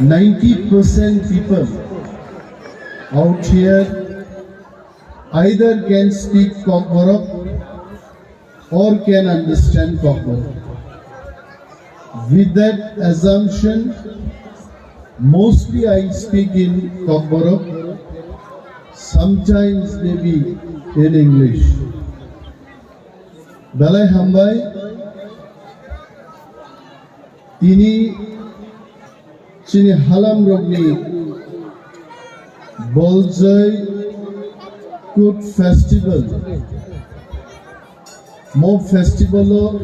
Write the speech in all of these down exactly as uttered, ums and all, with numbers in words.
ninety percent people out here either can speak Kokborok or can understand Kokborok. With that assumption, mostly I speak in Kokborok, sometimes maybe in English. Belai hambai, tini chini halam rokni Bolzoi Kut Festival. Mo festival o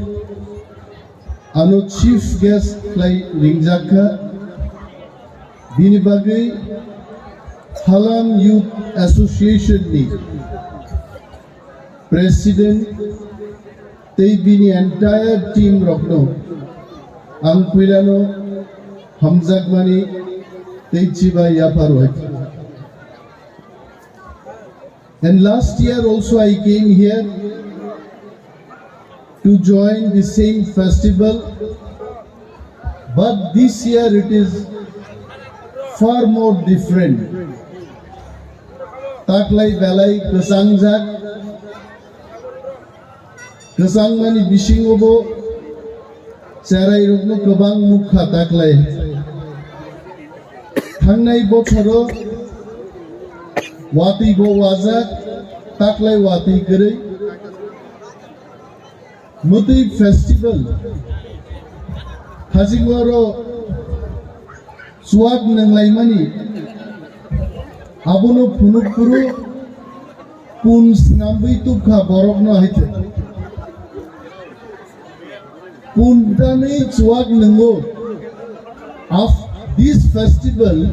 ano chief guest khlai ringjakha. Bini bagwi Halam Youth Association ni President tei bini entire team rokno ang puilano hamjakmani tei chibai yaphar wai. And last year also I came here to join the same festival, but this year it is far more different. Taklai belai kwchangjak, kwchangmani bisingo bo cherai rokno kwbang nukha taklai. Thangnai bochoro watwi bo wajak, taklai watwi kwrwi. Mwtwi festival hajingoro chuak nwnglaimani abono phunuk phuru pun snambwi tubkha borokno haithe. Puntanwi chuak nwngo. Of this festival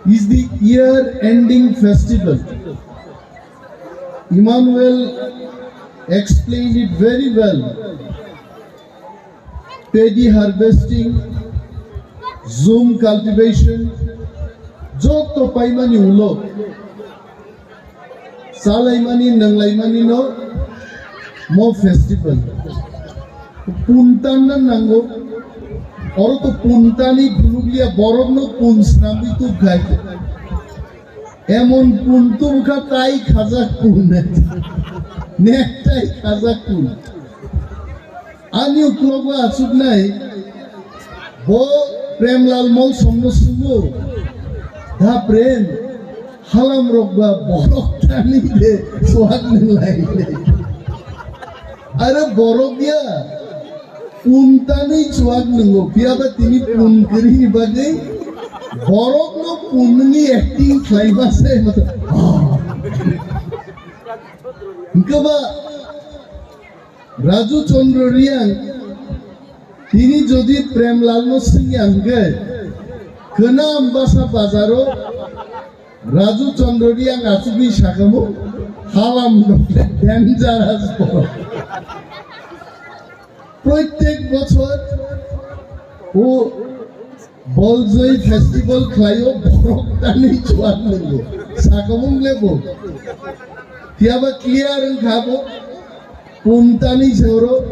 is the year ending festival. Emmanuel explained it very well. Paddy harvesting, jhum cultivation, joto paimani ulo chalaimani, nanglaimani no mo festival. Puntan na nango, oro to puntani phunukliya borok no pun snamwi tubkhai. Emon pun tubkha tai khajak pun. Nek tai khajak pun. Ani uklogo achuknai bo Premlal Molsomno swngwi, "Da Prem, halam rok ba borok tani de chuak nwnglai." Are borok ya, pun tani chuak nwngo, phiya ba tini pun kwrwini bagwi borokno punni acting khlai ma se. Hwnkhe ba Raju Chandra Reang, tini jodi Premlal no swngya hwnkhe, khwnam basa bazaro Raju Chandra Reang achugwi sakamo, "Halam rok dangerous borok." Proitek bochor o Bolzoi festival khlaio, borok tani chuak nwngo. Sakamung lebo. Phiya ba clear wngkha bo. Pun tani se oro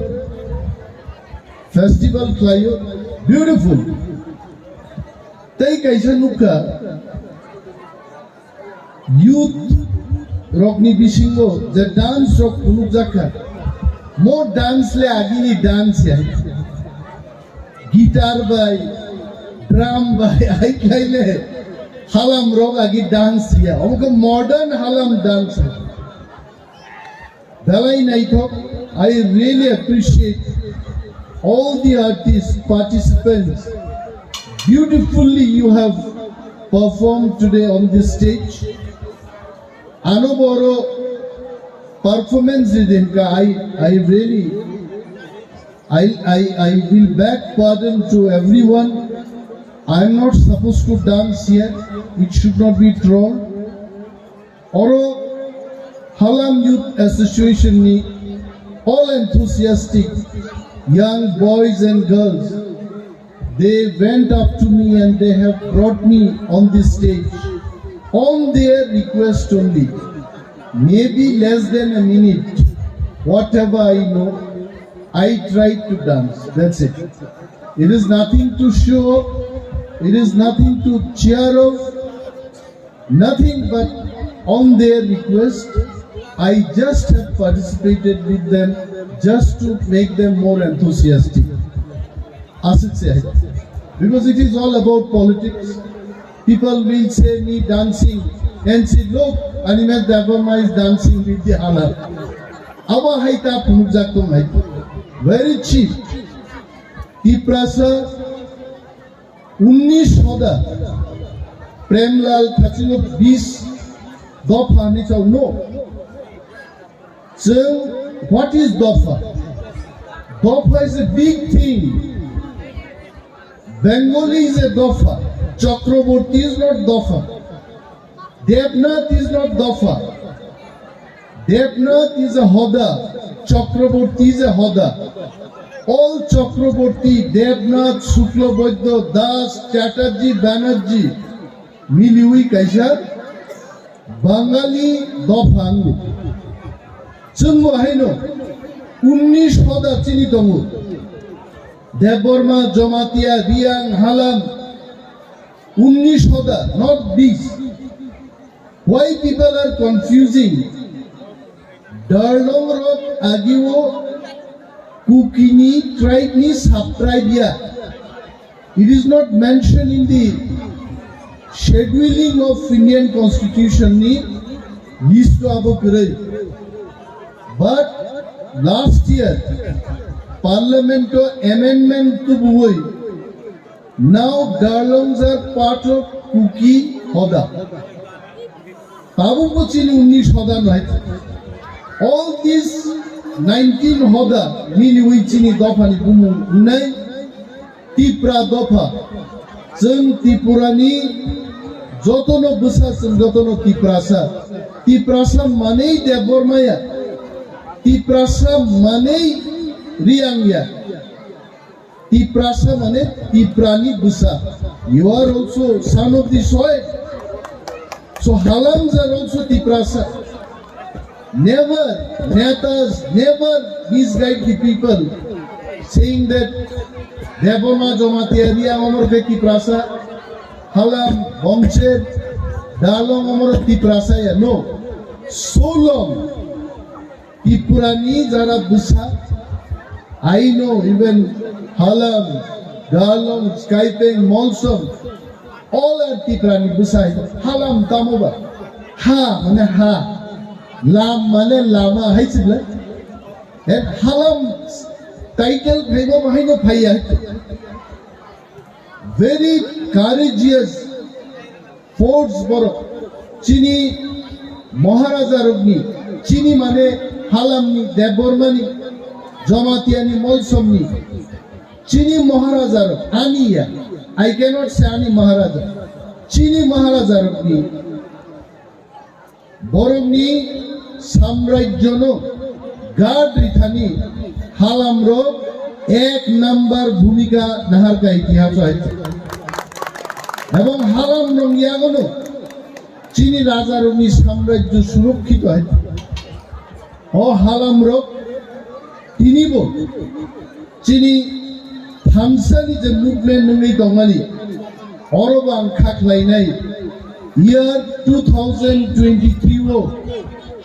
festival khlaio. Beautiful. Tei kaisa nukha. Youth rokni bisingo je dance rok phunukjakha, mo dance le agini dance ya. Guitar bai, drum bai, ai khlai le halam rok agi dance ya. Omo khe modern halam dance. Belai naithok, I really appreciate all the artists, participants. Beautifully you have performed today on this stage. Ano boro performance ridinka, I, I really, I, I, I will beg pardon to everyone. I am not supposed to dance here. It should not be trolled. Oro Halam Youth Association ni all enthusiastic young boys and girls, they went up to me and they have brought me on this stage on their request only. Maybe less than a minute, whatever I know, I tried to dance. That's it. It is nothing to show. It is nothing to cheer of, nothing but on their request. I just have participated with them just to make them more enthusiastic. Asik se hai. Because it is all about politics. People will say me dancing and say, "Look, Animesh Debbarma is dancing with the Halar." Abo hai ta phunukjak tong hai. Very cheap. Tiprasa unnish hoda, Premlal Khachinog bis dopha ni chao no. Chwng, what is dopha? Dopha is a big thing. Bengali is a dopha. Chakraborty is not dopha. Debnath is not dopha. Debnath is a hoda. Chakraborty is a hoda. All Chakraborty, Debnath, Shukla Baidya, Das, Chatterjee, Banerjee, miliwi kaisa Bangali dopha wngo. Chwngbo haino unnish hoda chini tongo. Debbarma, Jamatia, Reang, Halam, unnish hoda, not bis. Why people are confusing? Darlong rok agio Kukini tribe ni sub-tribe ya. It is not mentioned in the scheduling of Indian Constitution ni list o abo kwrwi. But last year Parliament o amendment tubuwi now Darlongs are part of Kuki Hoda. Tabuk bo chini unnish hoda nai. All these nineteen hoda miliwi chini dophani bumung wngnai Tipra dopha. Chwng Tripurani jotono bwsa, chwng jotono Tiprasa. Tiprasa manwi Debbarmaya. Tiprasa manwi Reangya. Tiprasa mane Tiprani bwsa. You are also son of the soil. So Halamja are also Tiprasa. Never, netas, never misguide the people saying that Debbarma Jamatia Reang omor khe Tiprasa, Halam, Bongcher, Darlong omor Tiprasa ya. No. So long Tripurani jara bwsa, I know even Halam, Darlong, Skaipeng, Molsom, all are Tripurani bwsa. Halam tamo ba? Ha, mane ha. Lam mane lama, hai chibla. And Halam title phaiba bahai no phaiya. Very courageous force borok. Chini Maharaja rokni, chini mane Halamni, Debbarmani, Jamatiani, Molsomni, chini Maharaja rok, ani ya, I cannot say ani Maharaja, chini Maharaja rokni borokni samrajyono guard rithani Halamrok ek number bhumika naharkha itihaso hai. Ebong Halam nongyagono chini rajarokni samrajyo surokkhito hai. O Halamrok tinibo chini thamsani je movement nungwi tongmani, orobo ang kha khlainai, year two thousand twenty-three o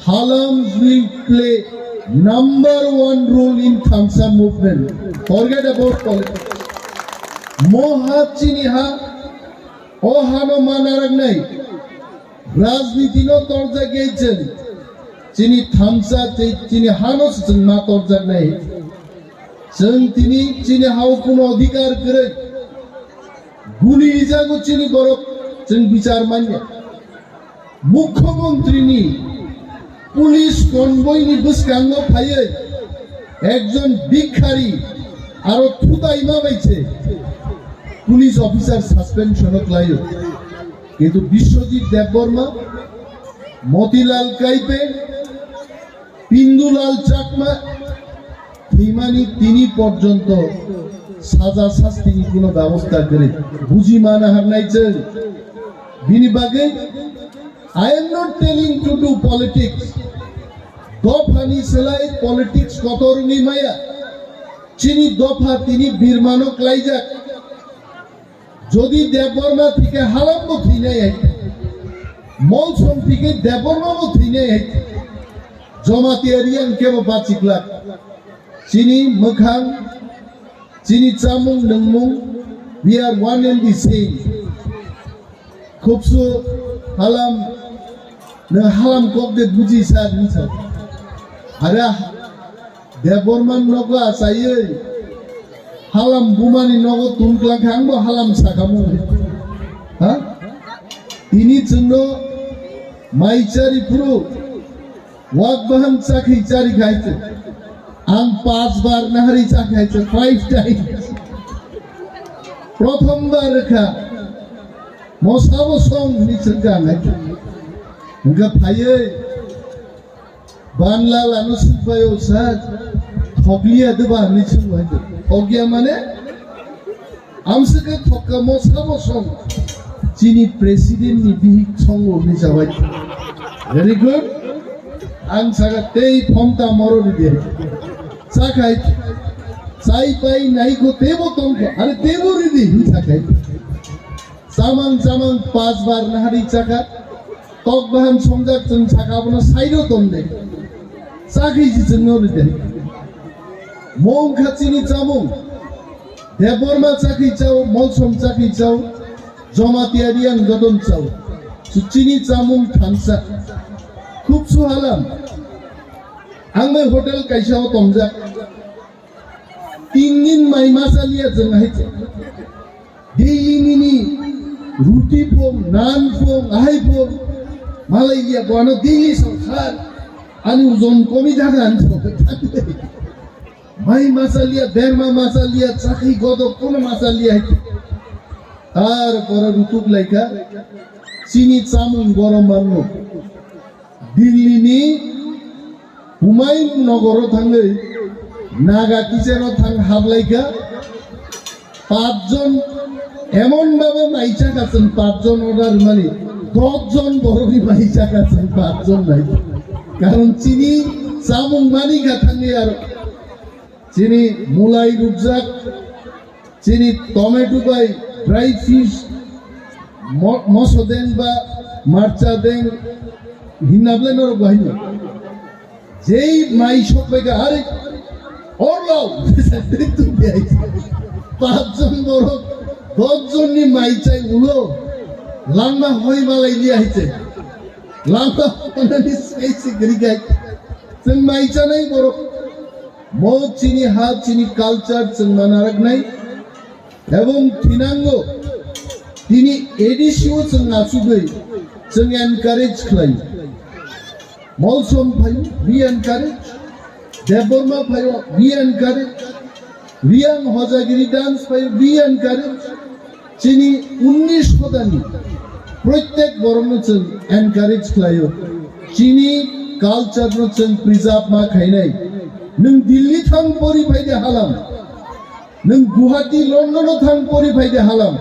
Halams will play number one role in Thamsa movement. Forget about politics. Mo ha chini ha, o hano ma naraknai. Rajniti no torjak ya chwng. Chini thamsa, chi-, chini hano se chwng ma torjaknai. Chwng tini chini hao kuno adhikar kwrwi. Guli rijago chini borok chwng bichar manya. Mukhyamantri ni police convoy ni bwskango phaiwi ekjon bhikhari aro thutaima bai se police officer suspension o khlaio. Kintu Biswajit Debbarma, Motilal Kaipe, Pindulal Chakma thwimani tini porjonto saja sastini kuno bebosta kwrwi. Buji mana harnai chwng. Bini bagwi, I am not telling to do politics. Dophani slai politics kotor wngwi maya. Chini dopha tini birmano klaijak. Jodi Debbarma thike Halam bo thwinai hai, Molsom thike Debbarma bo thwinai hai, Jamatia Reang kebo bachiklak. Chini mwkhang, chini chamung nwngmung, we are one and the same. Khubsu Halam, nwng Halam kok de buji sa hinsa. Ara Debbarma nogo achaiwi Halam bumani nogo tungklang khe ang bo Halam sakhamu. Ha? Tini chwngno mai chari phuru wak baham chakhi chari khai chwng. Ang pas bar nahari chakhai chwng, five times. Prothom bar kha. Mosabo song ni chwng kha ngai. Hwnkhe phaiwi Banla lano sukbayo sa thokliya de ba hinwi swngo hai. Thokya mane amswkhe thokka mo sabo song chini president ni bihik songo hinwi sabai. Very good. Ang saka tei phonta moro ride. Sakai chai pai naiko tebo tongkha. Are tebo ridi hinwi sakai. Chamang chamang pas bar nahari chakha. Tok baham songjak chwng saka abono sairo tonde. Chakhi si chwngno ride. Mong kha chini chamung. Debbarma chakhi chao, Molsom chakhi chao, Jamatia Reang joton chao. Su chini chamung thansa. Khubsu Halam. Ang bai hotel kaisa o tongjak. Tin din mai masa liya chwng hai. Daily nini ruti phung, naan phung, ahai phung. Malai ya bono daily songkha. Ani ujon komi jaga ani songkha. Mai masa liya, derma masa liya, chakhi godok kono masa liya hai. Tar pore rutuk laikha. Chini chamung borom manno. Delhi ni Humayun Nogoro thangwi Naga kitchen o thang hablaikha. Pachjon emon bhabe maisa kha chwng pachjon order mani, doshjon borokni maisa kha chwng pachjon nai. Karon chini chamung mani kha thangwi aro chini mulai rukjak, chini tomato bai dry fish, mo-, moso deng ba marcha deng hinna bwle norok bahai no. Jei mai sok bai ka, "Are, orlok." Pachjon borok, doshjon ni mai chai ulo, langma hoi malai liya hai chai. Langma hoi nani sai se gri gai. Chwng mai chanai borok. Mo chini ha, chini culture chwng manaraknai. Ebong thinango tini A D C o chwng achugwi chwng encourage khlai. Molsom phaio, we encourage. Debbarma phaio, we encourage. Reang Hojagiri dance phaio, we encourage. Chini unnish hodani protyek borokno chwng encourage khlaio. Chini culture no chwng preserve ma khainai. Nwng Delhi thang pori phai de halam. Nwng Guwahati, London o thang pori phai de halam.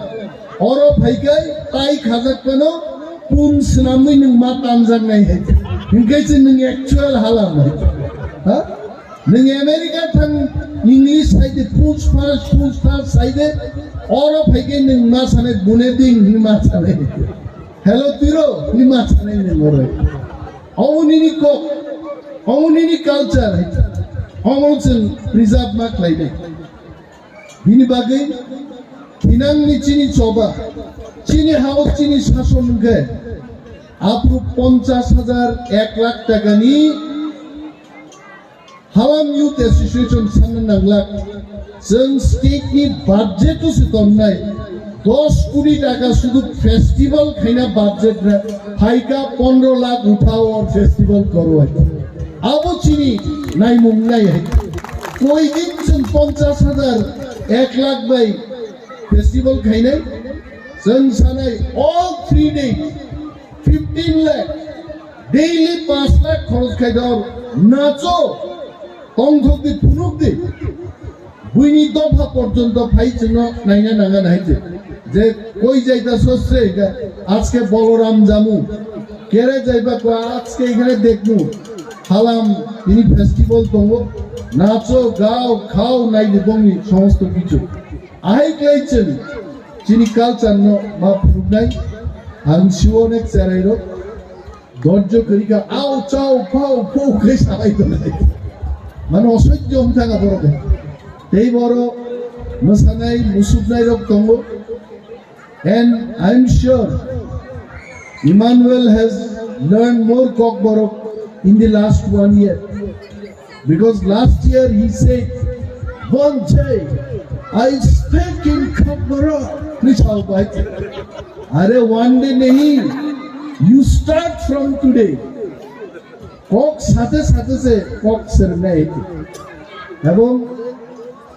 Oro phai kai tai khajak phano pun swnamwi nwng ma tanjak nai hai. Hinkhe se nwng actual halam hai. Ha? Nwng America thang English sai de, push first, push first sai de, oro phai kai nwng ma sanai bune ding hinwi ma sanai. Hello tiro hinwi ma sanai nwng oro. Omo nini kok, omo nini culture hai. Omo chwng preserve ma khlai de. Bini bagwi thinangni chini choba, chini hao chini sason wngkhe aphuru ponchash hajar, ek lakh takani Halam Youth Association sanna nanglak. Chwng state ni budget o se tonnai dos koti taka sudu festival khaina budget na phaika pondro lakh uthao or festival korwai. Abo chini naimung nai hai. Koi din chwng ponchash hajar, ek lakh bai festival khainai. Chwng sanai all three days fifteen lakh, daily panch lakh khoros khai dor nacho, tongthok di, phunuk di. Buini dopha porjonto phai chwngno naina nanga nai je. Je koi jaita sosre ga, ajke Boloram jamu. Kere jaiba ko ajke ekhane dekmu. Halam tini festival tongo. Nacho, gao, khao, nai di bongni somosto kichu. Ahai khlai chwng Chini culture no ma phunuknai, ang siwo onek cherai rok, dorjo kwrwi kha, au, chau, phau, phou khe salai tongnai. Mane osojjo wng thang borok. Tei borok mwsanai, musuknai rok tongo. And I'm sure Emmanuel has learned more Kokborok in the last one year. Because last year he said, "Bonche, I speak in Kokborok." Please, how about it? Are one day nahi, you start from today. Kok sathe sathe se kok sernai. Ebong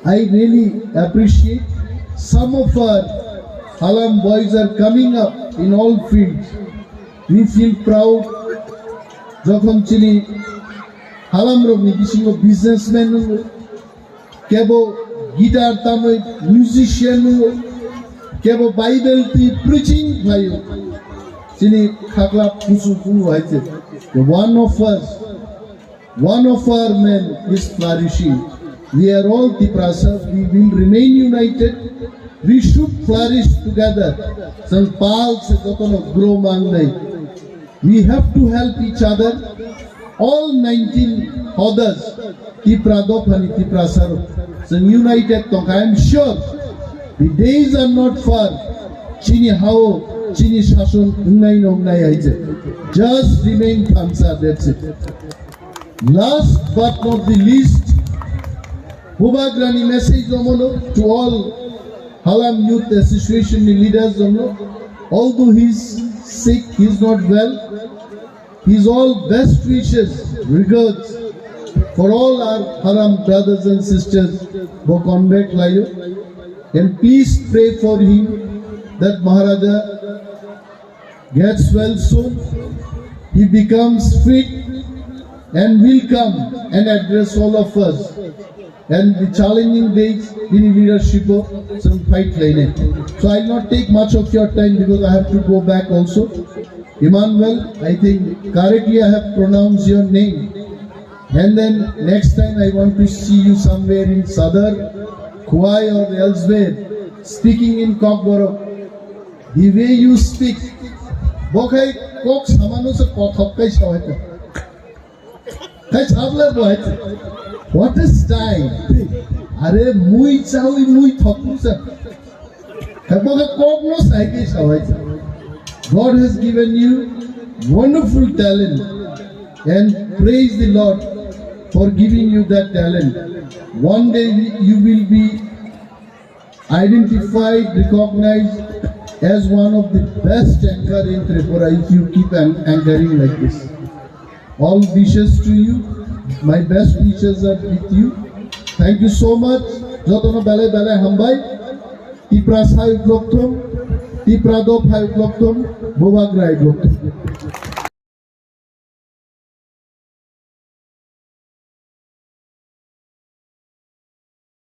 I really appreciate some of our Halam boys are coming up in all fields. We feel proud. Jokhon chini Halam rokni bisingo businessman nungo, kebo guitar tamwi musician nungo, kebo Bible twi preaching khlaio. Chini khakla pusu phungo hai se. The one of us, one of our men is flourishing. We are all Tiprasa. We will remain united. We should flourish together. Chwng pal se jotono grow mangnai. We have to help each other. All nineteen others, Tipra dophani Tiprasa rok, chwng united tongkha. I am sure the days are not far. Chini hao, chini shason wngnai no wngnai hai se. Just remain thansa, that's it. Last but not the least, Bubagrani message omono to all Halam Youth Association ni leaders omono. Although he is sick, he is not well, his all best wishes, regards for all our Halam brothers and sisters bo convey khlaio. And please pray for him that Maharaja gets well soon, he becomes fit and will come and address all of us. And the challenging days in leadership of some fight line. So I will not take much of your time because I have to go back also. Emmanuel, I think correctly I have pronounced your name. And then next time I want to see you somewhere in Sadar, Khowai or elsewhere, speaking in Kokborok. The way you speak, bo khai kok samano se kothok kai sawai ta. Khai sabla bo hai. What a style! Are mui chawi mui thoknu sa. Khai bo khai kok no sai kai sawai ta. God has given you wonderful talent and praise the Lord for giving you that talent. One day you will be identified, recognized as one of the best anchor in Tripura if you keep an- anchoring like this. All wishes to you. My best wishes are with you. Thank you so much. Jotono belai belai hambai. Tipra sai uplokthom, Tipra do phai uplokthom, Bubagra uplokthom.